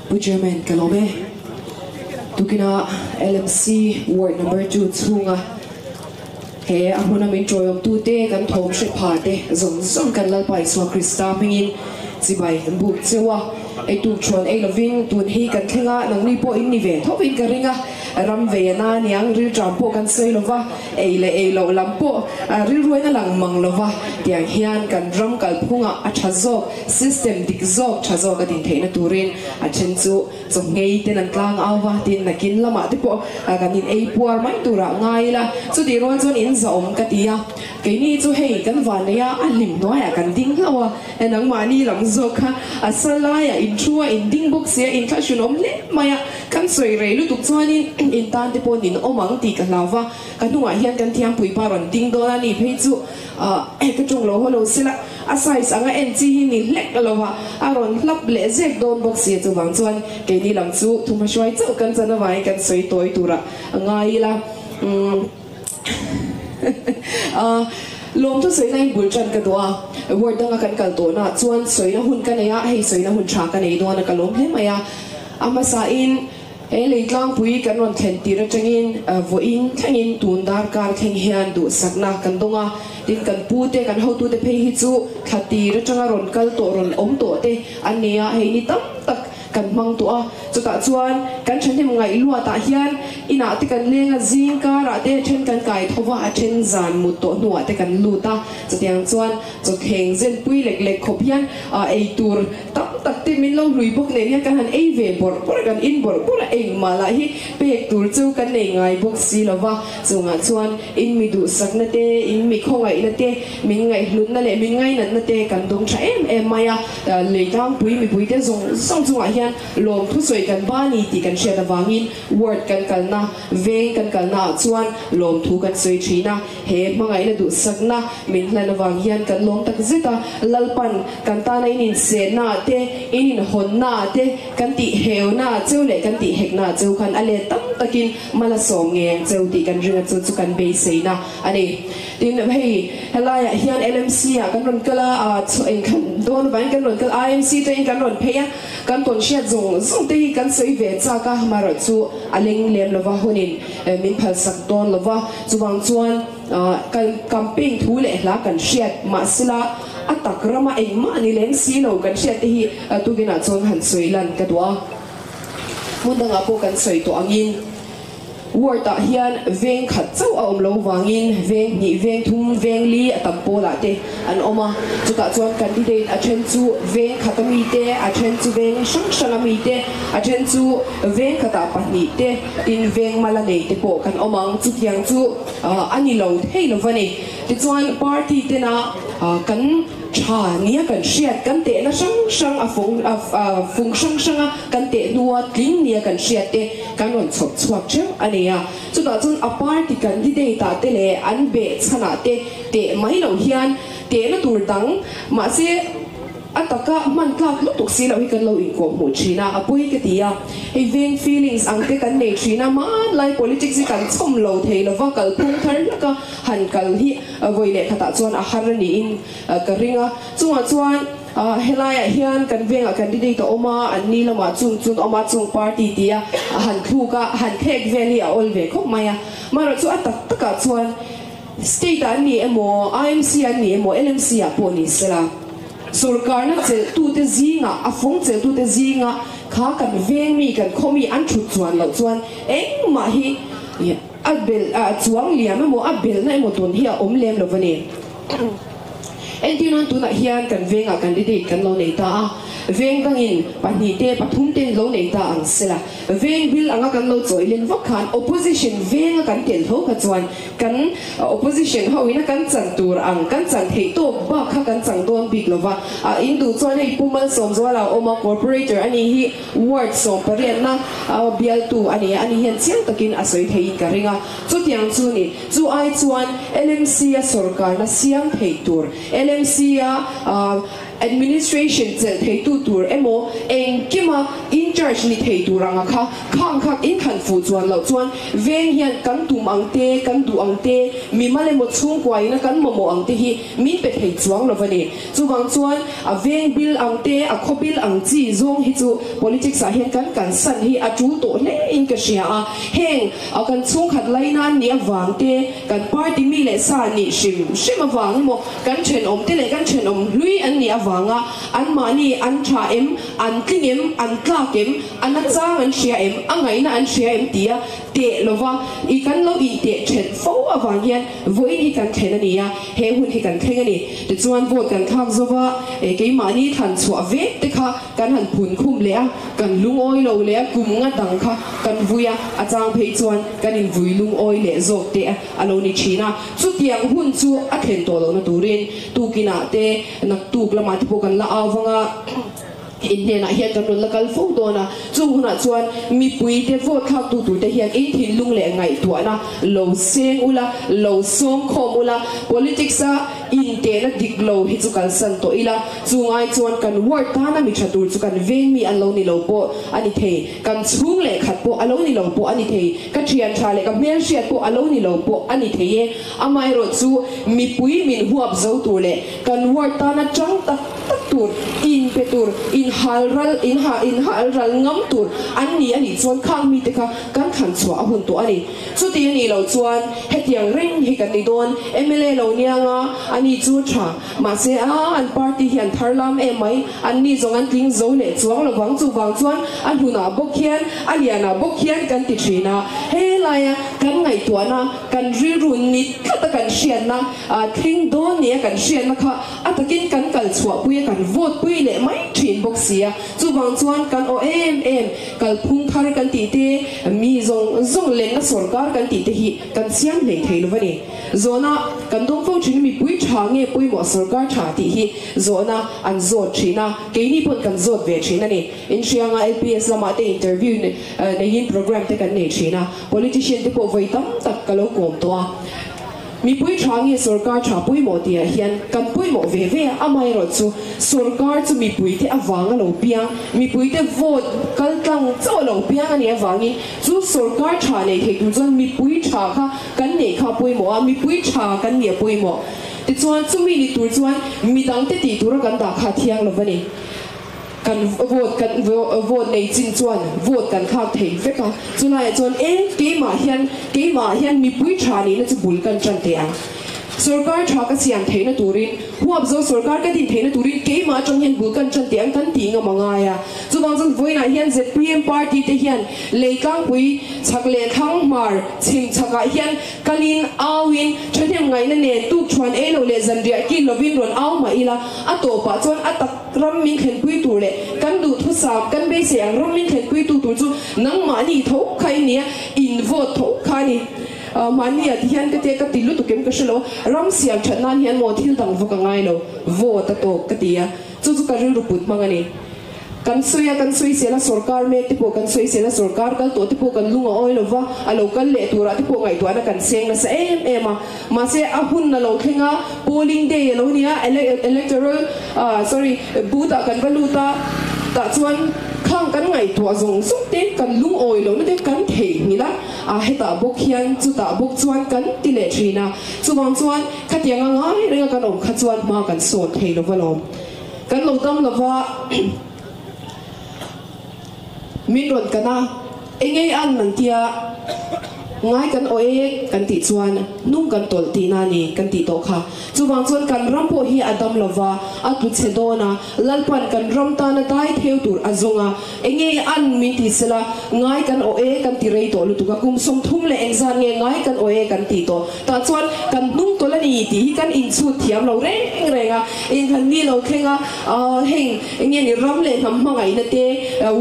Pu Chairman ka lawm e. Tukina LMC Ward Number 2 chhunga he a hmuna min tawiawmtute kan thawm hre pha te zawng zawng kan Lalpa Isua Krista hmingin chibai kan buk cheu a. Ei tuk chuan ei lovin tun hi kan thleng a, nangni pawh in ni ve thovin ka ring a. Ram vei a na aniang rilṭam pawh kan sawi lova, ei leh ei loh lam pawh rilruain a lang mang lova, tiang hian kan ram kalphungah a ṭha zawk, system dik zawk ṭha zawk a din theihna turin a ṭhen chu chawhngei ten an tlang au va, tin nakin lamah te pawh kan in ei puar mai turah ngai ila, chutih rual chuan in zahawm ka ti a, keini chu hei kan van nei a, a hlim hnuaiah kan ding hlauh a, nangmahni lam zawk kha a sa laiah in thu a, in ding bawk sia, in thlahrunawm hle mai a. Kan sawi rei lutuk chuanin in tan te pawh nin awm ang tih ka hlau va, ka hnungah hian kan thiampui pa rawn ding dawn a ni phei chu ka ṭawng lo haw lo sela, a size anga en chi hi ni hlek lo va, a rawn hlap leh zek dawn bawk si a, chuvang chuan keini lam chu thuma hruai chauh kan chan avangin kan sawi tawi turah ngai ila. Lawmthu sawina in bul ṭan ka duh a, ward danga kan kal tawhnaah chuan sawina hun ka nei a, hei sawina hun ṭha ka nei dawn a ka lawm hle mai a. A hmasain he lei tlangpui kan rawn thlen tir atangin vawiin thlengin tun darkar thleng hian duhsakna kan dawng a, tin kan pute kan hotute phei hi chu thla tir atanga rawn kal tawh rawn awm tawh te an ni a, hei ni tam tak kan hmang tawh a, chutah chuan kan thahnem ngaih luatah hian inah te kan leng a, zing karah te then kan kai tho va, a then zan mut tawh hnuah te kan lut a, chutiang chuan chawthleng zenpui lek lek khawp hian ei tur Tam tak te min lo hlui bawk nen hian kan han ei ve bawrh bawrh a, kan in bawrh bawrh a, engmah lah hi pek tur chu kan nei ngai bawk si lo va. Chungah chuan in mi duhsakna te, in mi khawngaihna te, min ngaihhlutna leh min ngainatna te kan dawng tha em em mai a. Lei tlangpui mipuite zawng zawng chungah hian lawm thusawi kan ba ni tih kan hriat avangin ward kan kalna, veng kan kalna ah chuan lawmthu kan sawi thin a. He hmangaihna duhsakna min hlan avang hian kan lawm tak zet a, Lalpan kan tana in insenna ah te, in inhawnna ah te, kan tih heuna ah cheu leh kan tih hekna ah cheu khan a let tam takin mal a sawm ngei ang cheu tih kan ring a, chu chu kan beiseina a ni. Tin, hei helaiah hian LMC ah kan rawn kal a, chhuah inkhan dawn avangin kan rawn kal, IMC te in kan rawn phei a, kan tawn hriat zawng zawng te hi kan sawi ve chak a, amaherawhchu a leng lem lova hunin min phalsak dawn lova, chuvang chuan kan campaign thu leh hla kan hriat mahsela a tak rama engmah ni lem si lo kan hriat te hi tukinah chuan han sawi lan ka duh a, hmun dangah pawh kan sawi tawh angin. Ward ah hian veng khat chauh a awm lo vangin veng hnih, veng thum, veng li a tam pawlah te an awm a. Chutah chuan candidate a then chu veng khat a mi te, a then chu veng hrang hrang a mi te, a then chu veng khatah pahnih te, tin veng mala nei te pawh kan awm ang. Chutiang chu a ni lo thei lo va ni. Tichuan party tena kan Tha nia kan hriat, kan tehna hrang hrang a fung a fung hrang hranga kan teh hnua tling nia kan hriat te kan rawn chhawp chhuak theuh a ni a. Chutah chuan a party candidate ah te leh an beh chhanah te teh mai loh hian tehna tur dang mahse a taka hman tlak lutuk si loh hi kan lo inkawh hmuh thin a, a pawi ka ti a. Hei veng feelings ang te kan nei thin a, hmanlai politics hi kan chhawm lo thei lova kalphung thar hlak a han kal hi vawi leh khatah chuan a har a niin ka ring a. Chungah chuan helaiah hian kan vengah candidate a awm a, an ni lamah chung chun awm a, chung party tia han thluk a, han thlek vel hi a awl ve khawp mai a. Amaherawhchu a tak takah chuan state ah an ni emaw, IMC ah an ni emaw, LMC ah pawh ni sela, sorkarna chelhtute zingah, a fawng chelhtute zingah kha kan veng mi, kan khaw mi an thut chuan loh chuan engmah hi a bel a chuang liam emaw, a belna emaw tawn hi a awm lem lo va ni. Entir nan tunah hian kan vengah candidate kan lo nei ta a, veng dangin pahnih te pathum te lo nei ta ang sela, veng bil anga kan lo chawi len vak khan opposition venga kan tel tho kha chuan kan opposition ho ina kan chan tur ang kan chan theih tawk bak kha kan chang dawn bik lova, a in duh chuan hei Pu Malsawmzuala a awm a, corporator a nih hi ward 18na bialtu a ni a, ani hian chiang takin a sawi theiin ka ring a, chutiang chu ni. Chu ai chuan LMC a sorkarna siam theih tur, LMC a administration chelh theitu tur emaw engkima in charge ni thei tur anga kha khang kha in thlan fuh chuan loh chuan veng hian kan tum ang te, kan duh ang te, mimal emaw chhungkuaina kan mamawh ang te hi min pe thei chuang lo va ni. Chuvang chuan a veng bil ang te, a khaw bil ang chi zawng hi chu politics ah hian kan kalsan hi a tul tawh hle in ka hria a. Heng a kan chhungkhat lai nan nih avang te, kan party mi leh sa nih hrim hrim avang emaw, kan thenawm te leh kan thenawm hlui an nih avanga anmahni an tha em, an tling em, an tlak em, a nachang an hria em, a ngaihna an hria em tia teh lova i kan lo inteh thelh fo avang hian vawiin hi kan thlen a ni a, he hun hi kan thleng a ni. Tichuan vote kan thlak zova keimahni thlan chhuah vek te kha kan han phun khum leh a, kan lungawi lo leh a, kum nga dang kha kan vui a, a chang phei chuan kan invui lungawi leh zawk te a lo ni thin a. Chutiang hun chu a thlen tawh lohna turin tukinah te naktuk lamah te pawh kan la au vang a. In hnenah hian kan rawn la kal fo dawn a, chung hunah chuan mipuite vote thlaktu turte hian in thinlung leh ngaihtuahna lo seng ula, lo sawm khawm ula, politics-a intehna dik lo hi chu kalsan tawh ila, chung ai chuan kan ward tana mi tha tur chu kan veng mi an lo ni lo pawh a ni thei, kan chhung leh khat pawh a lo ni lo pawh a ni thei, ka thian tha leh ka hmelhriat pawh a lo ni lo pawh a ni thei e. Amaherawh chu mipui min huap zo tur leh kan ward tana tang tak tak tur, inpe tur, inhalral, inha, inhalral ngam tur an ni a nih chuan khang mite kha kan thlan chhuah a hun tawh a ni. Chuti a nih loh chuan hetiang reng hi kan ni dawn. Mla lo nianga a ni chu tha. Mahse a, an party hi an thar lam em mai. An ni zawng an tling zo leh chuang lovang. Chuvang chuan a hlunah bawk hian, a lianah bawk hian kan ti thin a. He laia kan ngaihtuahna, kan rilru ni tlata kan hriatna, tling dawn nia kan hriatna kha A takin kan kal chhuahpui a, kan vote pui leh mai thin bawk si a. Chuvang chuan kan aw em em, kalphung thar kan tih te, mi zawng zawng lenna sawrkar kan tih te hi kan siam hlei thei lo va ni. Zawhna kan dawng fo thin mipui tha nge pawimawh sawrkar tha tih hi zawhna an zawt thin a, keini pawn kan zawt ve thin a ni. Inhrianga LPS lamah te interview neiin programme te kan nei thin a, politician te pawh vawi tam tak ka lo kawm tawh a. Mipui tha nge sawrkar tha pawimawh tihah hian kan pawimawh ve ve a, amaherawh chu sawrkar chu mipuite avang a lo piang, mipuite vote kal tlang chauh a lo piang a nih avangin chu sawrkar tha nei thei tur chuan mipui tha kha kan neih kha a pawimawh a, mipui tha kan nih a pawimawh. Tichuan chumi ni tur chuan midangte tih tura kan dah kha a thiang lo va ni. Kan vote kan vote nei chin chuan vote kan thlak thei vek a, chulaiah chuan e keimah hian keimah hian mipui tha nihna chu bul kan tan teh ang. Sorkar tha ka siam theihna turin, huapzo sorkar ka din theihna turin keimah atang hian bul kan tan teh ang kan tih ngam a ngai a. Chuvang chuan vawiinah hian zpm party te hian Leitlangpui chhak leh thlang hmar chhim chhakah hian kalin auin thahnem ngaihna nen tukthuan ei lo leh zanriah kil lovin rawn au mah ila a tawpah chuan a tak Ram min thlenpui tur leh kan duhthusam, kan beisei ang ram min thlenpui tu tur chu nangmahni tho kha i nia, in vote tho kha a ni. Mahnia ti hian ka tia ka ti lutuk em ka hre lo, ram siam that nan hian maw thil dang vak a ngai lo, vote a tawk ka ti a, chu chu ka rilru put hmang a ni. Kan sawi a, kan sawisel a, sorkar mek te pawh kan sawisel a, sorkar kal tawh te pawh kan lung a awi lo va, a lo kal leh turah te pawh ngaihtuahna kan seng nasa em em a. Mahse a hun a lo thleng a, polling day a lo ni a, electoral sorry booth ah kan va lut a, tah chuan khang kan ngaihtuah zawng zawng te kan lungawi lohna te kan theihnghilh a, a hetah bawk hian chutah bawk chuan kan ti leh thin a, chuvang chuan khatiang a ngai reng a kan awm kha chuan hma kan sawn thei lova lawm kan lo dam lova min rawn kan a. Engei an an tia ngai kan aw e kan tih chuan hnung kan tawlh tihna a ni kan tih tawh kha. Chuvang chuan kan ram pawh hi a dam lova, a tlu chhe dawn a, Lalpan kan ram tana dai theu tur a zawng a, engei an min ti sela ngai kan aw e kan ti rei tawh lutuk a, kum 30 leh engzat nge ngai kan aw e kan tih tawh tah chuan kan hnung tawlh a ni tih hi kan inchhut thiam lo reng reng a, inthlan ni lo thleng a heng Enge ni ram leh hnam hmangaihna te,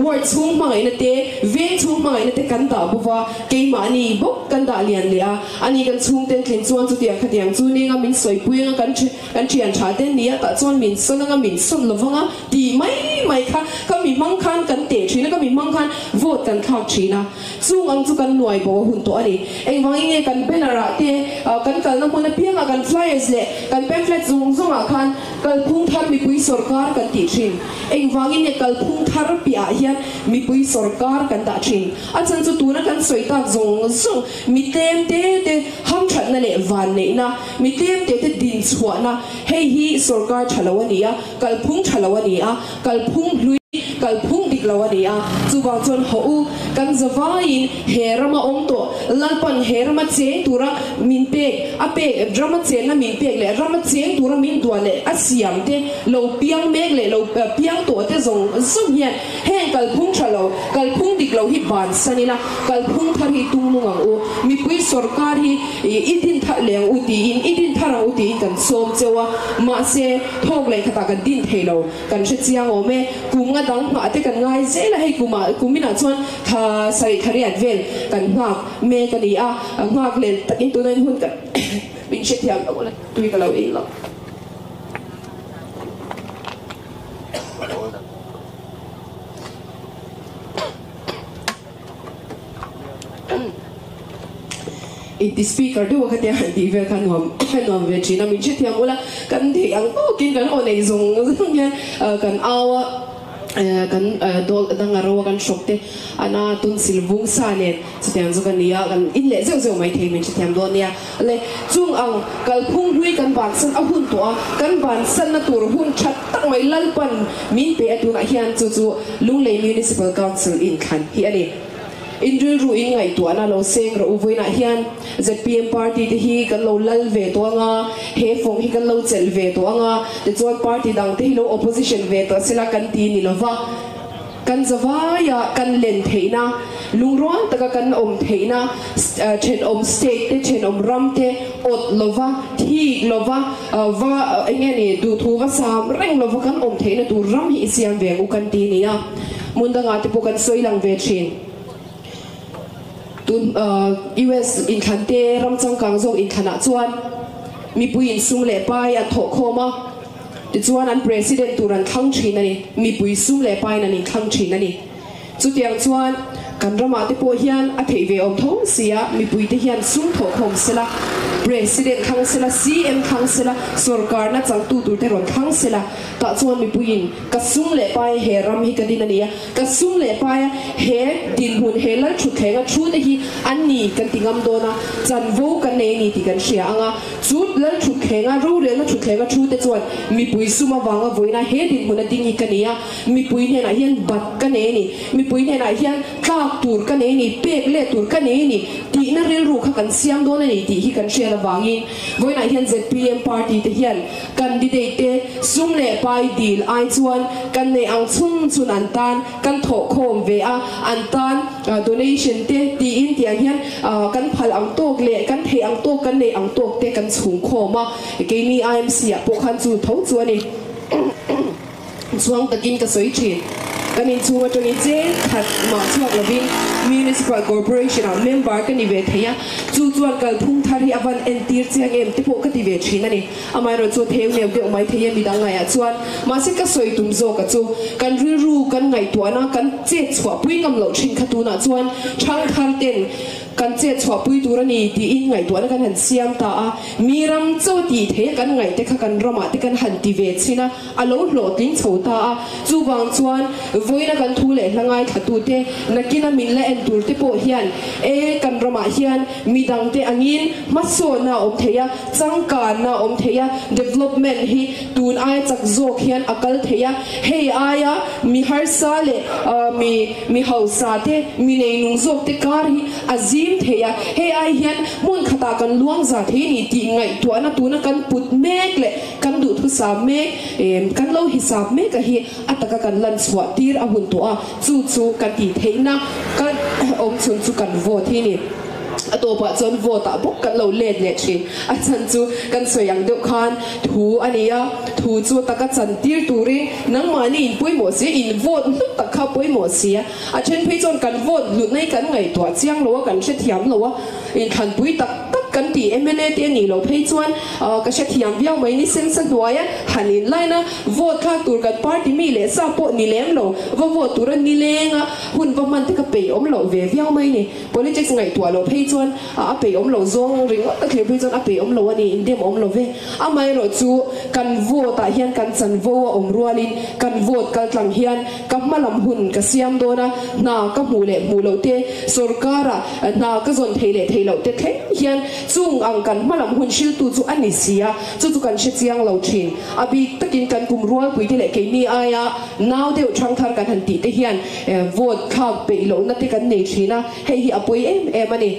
ward chhung hmangaihna te, veng chhung hmangaihna te kan dah bawk a, keimahni bawk kan dah lian leh a, ani kan chhungten tlin chuan chutiang khatiang chu nenga min sawipui anga kan kan thian tha ten nia tah chuan min sawn anga min sawn lovanga tih mai mai kha ka mi hmang khan kan teh thin a, khami hmang khan vote kan thlak thin a. Chung ang chu kan nuai bo a hun tawh a ni. Engvangin nge kan banner ah te, kan kalna hmun apiangah kan flyers leh kan pamphlet zawng zawngah khan kalphung thar mipui sawrkar kan tih thin? Engvangin nge kalphung thar piahah hian mipui sawrkar kan dah thin? A chan chu tuna kan sawi tak zawng zawng mi tlem te te hamthatna leh vanneihna, mi tlem te te dinchhuahna, hei hi sawrkar tha lo a ni a, kalphung tha lo a ni a, kalphung hlui, kalphung dik lo a ni a. Chuvang chuan haw u, kan zavaiin he rama awm tawh Lalpan he rama cheng tura min pek, a pek, rama chenna min pek leh rama cheng tura min duah leh a siam te lo piang mek leh lo piang tawh te zawng zawng hian Heng kalphung tha lo, kalphung dik lo hi bansan ila, kalphung thar hi tung nung ang u. Mipui sorkar hi i din thar leh ang u tiin, i din thar ang u tiin kan sawm cheu a. Mahse, thawk leh khatah kan din thei lo, kan hre chiang awm e. Kum nga dang nghah te kan ngai zel a, hei kumah, kuminah chuan tha sarih thariat vel kan nghak mek a ni a. Nghak lel takin tuna in hun kan min hrethiam lo la, tui ka lo ei lo. Inti speaker deuh a khatia han tih vel kha nuam nuam ve thin a, min hrethiam ula kan theih ang tawkin kan aw nei zawng zawng hian kan au a kan dawl dang a ro a kan hrawk te ana tun sil vung sa nen chutiang chu ka ni a kan in leh zeuh zeuh mai thei min hrethiam dawn nia. Le chung ang kalphung hlui kan bansan a hun tawh a, kan bansanna tur hun tha tak mai Lalpan min pe a tunah hian chu chu Lunglei Municipal Council inthlan hi a ni. In rilru in ngaihtuahna lo seng rawh u vawiinah hian zpm party te hi kan lo lal ve tawh anga, he fawng hi kan lo chelh ve tawh anga, tichuan party dang te hi lo opposition ve tawh sela kan ti ni lova. Kan zavaia kan len theihna, lungrual taka kan awm theihna, thenawm state te, thenawm ram te awt lova, thik lova, va eng nge ni, duhthu va sam reng lova kan awm theihna tur ram hi i siam ve ang u kan ti nia. Hmun dangah te pawh kan sawi lang ve thin. Tun US inthlan te, ram changkang zawk inthlanah chuan mipui insum leh pai an thawhkhawm a. Tichuan an President tur an thlang thin a ni. Mipui sum leh pain an inthlang thin a ni. Chutiang chuan kan ramah te pawh hian a theih ve awm tho si a, mipui te hian sum thawhkhawm sela, President thlang sela, CM thlang sela, sorkarna changtu tur te rawn thlang sela, tah chuan mipuiin ka sum leh paia he ram hi ka din a ni a, ka sum leh paia he dinhmun, he lalthutthleng a thu te hi an ni kan ti ngam dawn a, chanvo kan nei a ni tih kan hria ang a. Chu lal thutthleng a, rorelna thutthleng a thu te chuan mipui sum avanga vawiina he dinhmun a ding hi ka ni a, mipui hnenah hian bat ka nei a ni, mipui hnenah hian tlak tur ka nei a ni, pek leh tur ka nei a ni tihna rilru kha kan siam dawn a ni tih hi kan hriat avangin vawiinah hian zpm party te hian candidate te sum leh pai dil ai chuan kan neih ang chhun chhun an tan kan thawhkhawm ve a, an tan donation te tiin tiang hian kan phal ang tawk leh kan theih ang tawk kan neih ang tawk te kan chhungkhawm a, keini IMC ah pawh khan chu tho chu a ni. Chuang takin ka sawi thin. Kan inchhung atangin cheng khat mah chhuak lovin Municipal Corporation ah member ka ni ve thei a, chu chuan kalphung thar hi a van entir chiang em te pawh ka ti ve thin a ni. Amaherawh chu theu neu deuh mai thei e midang ngaiah chuan. Mahse ka sawi tum zawk a chu kan rilru kan ngaihtuahna kan chet chhuah pui ngam loh thin kha tunah chuan thangthar ten kan chet chhuah pui tur a ni tiin ngaihtuahna kan han siam ta a. Mi ram chaw tih thei a kan ngaih te kha kan ramah te kan han ti ve chhin a, a lo hlawhtling chho ta a. Chuvang chuan vawiina kan thu leh hla ngaithlatute nakina min la en tur te pawh hian e kan ramah hian midangte angin hmasawnna a awm thei a, Changkanna a awm thei a, development hi tun aia chak zawk hian a kal thei a, hei aia mi harsa leh mi mi hausa te, mi neinung zawk te kar hi a zim thei a, hei ai hian hmun khatah kan luang za thei a ni tih ngaihtuahna tuna kan put mek leh kan duhthusam mek, kan lo hisap mek a hi a taka kan lan chhuah tir a hun tawh a, chu chu kan tih theihna kan awm chhun chu kan vote hi a ni. A tawpah chuan vote ah bawk kan lo let leh thin. A chhan chu kan sawi ang deuh khan thu a ni a, thu chu taka chan tir turin nangmahni in pawimawh si a, in vote hlut tak kha pawimawh si a. A then phei chuan kan vote hlutna hi kan ngaihtuah chiang lo a, kan hrethiam lo a, inthlanpui tak tak. kan ti mla te anih loh phei chuan ka hrethiam viau mai ni sensa hnuaia han in line a vote thlak tur kan party mi leh sa pawh ni lem lo va vote tura nileng a hun va hman te ka peih awm loh ve viau mai ni. Politics ngaihtuah loh phei chuan a peih awm lo zawng ringawt a thlir phei chuan a peih awm lo a ni, indem awm lo ve. Amaherawh chu kan vote ah hian kan chanvo a awm rualin kan vote kal tlang hian ka hma lam hun ka siam dawn a, hna ka hmuh leh hmuh loh te, sorkar ah hna ka zawn thei leh thei loh te thleng hian chung ang kan hma lam hun hriltu chu a ni si a, chu chu kan hre chiang lo thin. A bik takin kan kum rualpui te leh keini aia nau deuh thangthar kan han tih te hian Vote thlak peih lohna te kan nei thin a, hei hi a pawi em em a ni.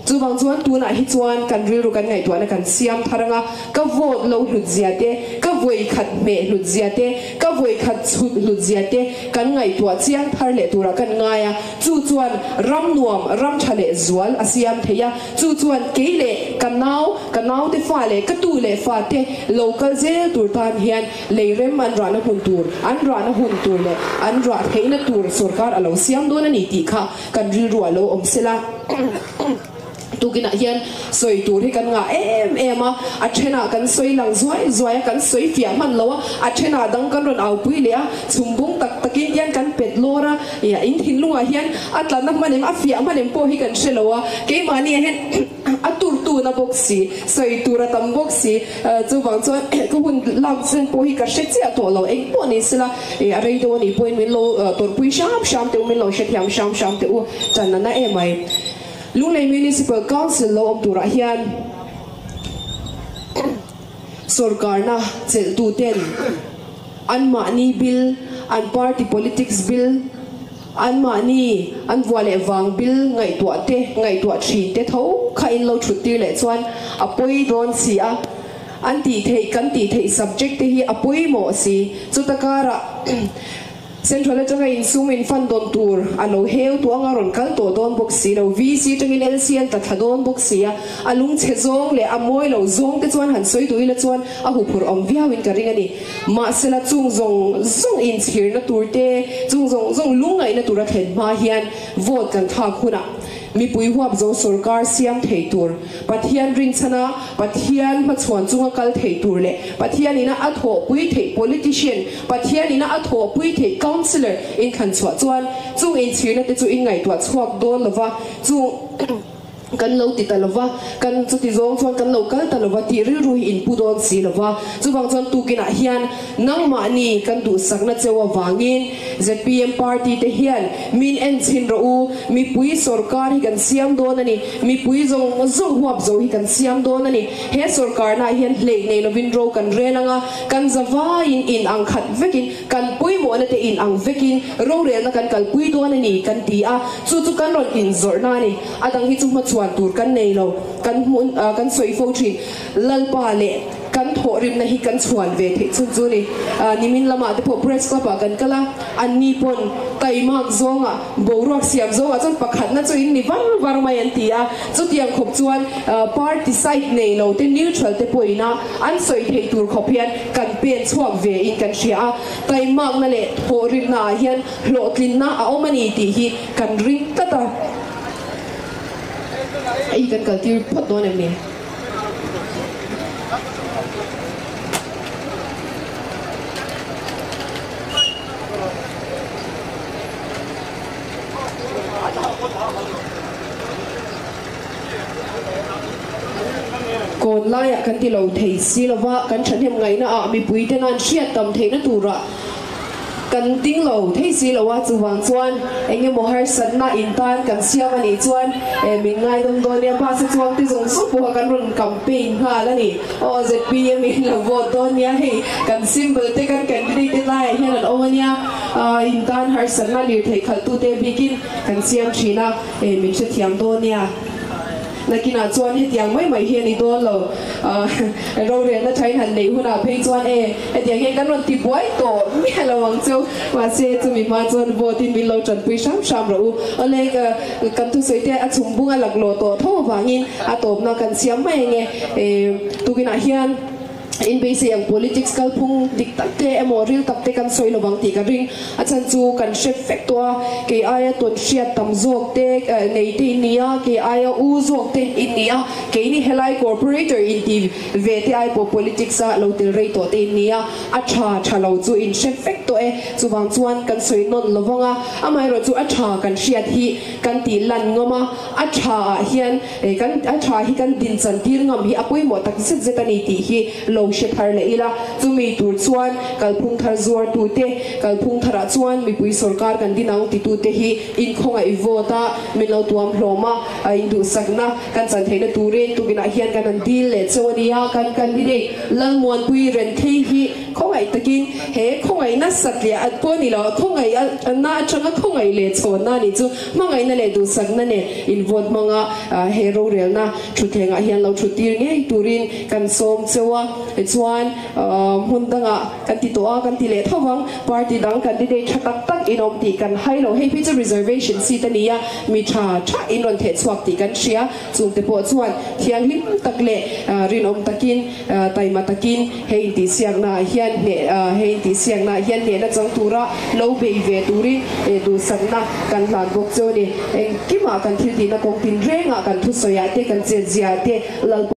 Chuvang chuan tunah hi chuan kan rilru kan ngaihtuahna kan siam thar anga, ka vote lo hlut zia te, ka vawi khat hmeh hlut zia te, ka vawi khat chhut hlut zia te kan ngaihtuah chiang thar leh turah kan ngai a, chu chuan ram nuam, ram tha leh zual a siam thei a, chu chuan kei leh ka nau, ka naute fa leh ka tu leh fate lo kal zel tur tan hian Lei rem an rahna hmun tur, an rahna hun tur leh an rah theihna tur sorkar a lo siam dawn a ni tih kha kan rilru a lo awm sela. Tukinah hian sawi tur hi kan ngah em em a, a thenah kan sawi lang zuai zuai a, kan sawi fiah hman lo a, a thenah dang kan rawn aupui leh a, chhum bung tak takin hian kan pet lawr a, in thinlungah hian a tlanna hman em, a fiah hman em pawh hi kan hre lo a, keimahniah hian A tur tuna bawk si, sawi tur a tam bawk si. Chuvang chuan ka hun lak zen pawh hi ka hre chiah tawh lo. Eng pawh ni sela a rei deuh a nih pawhin min lo tawrhpui hram hram teh u, min lo hrethiam hram hram teh u tan a na em mai. Lunglei Municipal Council lo awm turah hian sorkarna chelhtuten anmahni bill, an party politics bill, Anmahni an vua leh vang bil ngaihtuah te, ngaihtuah thin te tho kha in lo thut tir leh chuan a pawi dawn si a. An tih theih, kan tih theih subject te hi a pawimawh si. Chuta karah Central atanga insum in fund dawn tur a lo heu tuang a rawn kal tawh dawn bawk si lo. VC atangin LC an tla thla dawn bawk si a. A lungchhe zawng leh a mawi lo zawng te chuan han sawi duh ila chuan a huphurh awm viauin ka ring a ni. Mahsela chung zawng zawng inchhirna tur te, chung zawng zawng lungngaihna tura thlen hma hian vote kan thlak hunah mipui huapzo sorkar siam thei tur, Pathian rinchhana Pathian hmachhuan chunga kal thei tur leh Pathian ina a thawhpui theih politician, Pathian ina a thawhpui theih councillor inthlan chhuah chuan chung inchhirna te chu inngaihtuah chhuak dawn lova chung Kan lo ti ta lo va, kan chuti zawng chuan kan lo kal ta lo va tih rilru hi in pu dawn si lo va. Chuvang chuan tukinah hian nangmahni kan duhsakna cheu avangin zpm party te hian min en chhin rawh u, mipui sorkar hi kan siam dawn a ni, mipui zawng zawng huap zo hi kan siam dawn a ni. He sorkarnaah hian hleih nei lovin ro kan rel ang a, kan zavaiin in ang khat vekin, Kan pawimawhna te in ang vekin rorelna kan kalpui dawn a ni kan ti a, chu chu kan rawn inzawrhna a ni. A dang hi chu hmachhuan tur kan nei lo, kan hmun kan sawi fo thin. Lalpa leh kan thawhrimna hi kan chhuan ve theih chhun chu a ni. Nimin lamah te pawh Press Club ah kan kal a, anni pawn taimak zawngah boruak siam zawngah chuan pakhatna chu in ni var var mai an ti a, chutiang khawp chuan party side nei lo te neutral te pawhin a an sawi theih tur khawp hian kan pen chhuak ve in kan hria a, taimakna leh thawhrimna ah hian hlawhtlinna a awm a ni tih hi kan ring tlat a. Hei hi kan kaltir phawt dawn em ni? Kawn laiah kan ti lo thei si lo va, kan thahnem ngaihna ah mipui te nan hriat tam theihna turah kan ding lo thei si lo a, chuvang chuan eng emaw harsatna in tan kan siam a nih chuan min ngaidawm dawn nia, bus a chuang te zawng zawng pawha kan rawn campaign nghal a ni. Aw zpm in lo vote dawn nia, hei kan symbol te kan candidate te laiah hian an awm a nia, in tan harsatna lirthei khalhtute bikin kan siam thin a. E min hrethiam dawn nia. Nakinah chuan hetiang mai mai hi a ni dawn lo. Rorelna thain han neih hunah phei chuan e hetiang hian kan rawn ti buai tawh miah lo ang chu. Mahse chumi hma chuan vote in min lo tanpui hram hram rawh u. Awle kan thusawi te a chhum bung a laklawh tawh tho avangin a tawpna kan siam mai ange. E tukinah hian. In beisei ang politics kalphung dik tak te emaw ril tak te kan sawi lovang tih ka ring. A chhan chu kan hre fek tawh a, kei aia tawn hriat tam zawk te nei te in ni a, kei aia u zawk te in ni a, keini helai corporator in ti ve te ai pawh politics a lo tel rei tawh te in ni a, a tha tha lo chu in hre fek tawh e. Chuvang chuan kan sawi nawn lovang a, amaherawhchu a tha kan hriat hi kan tih lan ngam a, a tha ah hian kan a tha hi kan din chan tir ngam hi a pawimawh tak zet zet a ni tih hi lo hre thar leh ila. Chumi tur chuan kalphung thar zuar tute, kalphung tharah chuan mipui sawrkar kan din ang titute hi inkhawngaih vote a min lo tuam hlawm a, induhsakna kan chan theihna turin tukinah hian kan han dil leh cheu a nia. Kan candidate Lalmuanpui Renthei hi Khawngaih takin he khawngaihna satliah at pawh ni lo, khawngaih na atanga khawngaih leh chhawnna a nih chu hmangaihna leh duhsakna nen invote hmanga he rorelna thutthlengah hian lo thut tir ngei turin kan sawm cheu a. Tichuan hmun dangah kan ti tawh a, kan ti leh tho vang. Party dang candidate tha tak tak in awm tih kan hai lo. Hei phei chu reservation seat a ni a, mi tha tha in rawn theh chhuak tih kan hria. Chungte pawh chuan thianghlim tak leh rinawm takin Taima takin he intihsiaknaah hian hneh he intihsiaknaah hian hnehna chang tura lo bei ve turin duhsakna kan hlan bawk chu a ni. Engkimah kan thil tihna kawng tin rengah kan thusawiah te, kan chetziah te, Lalpa.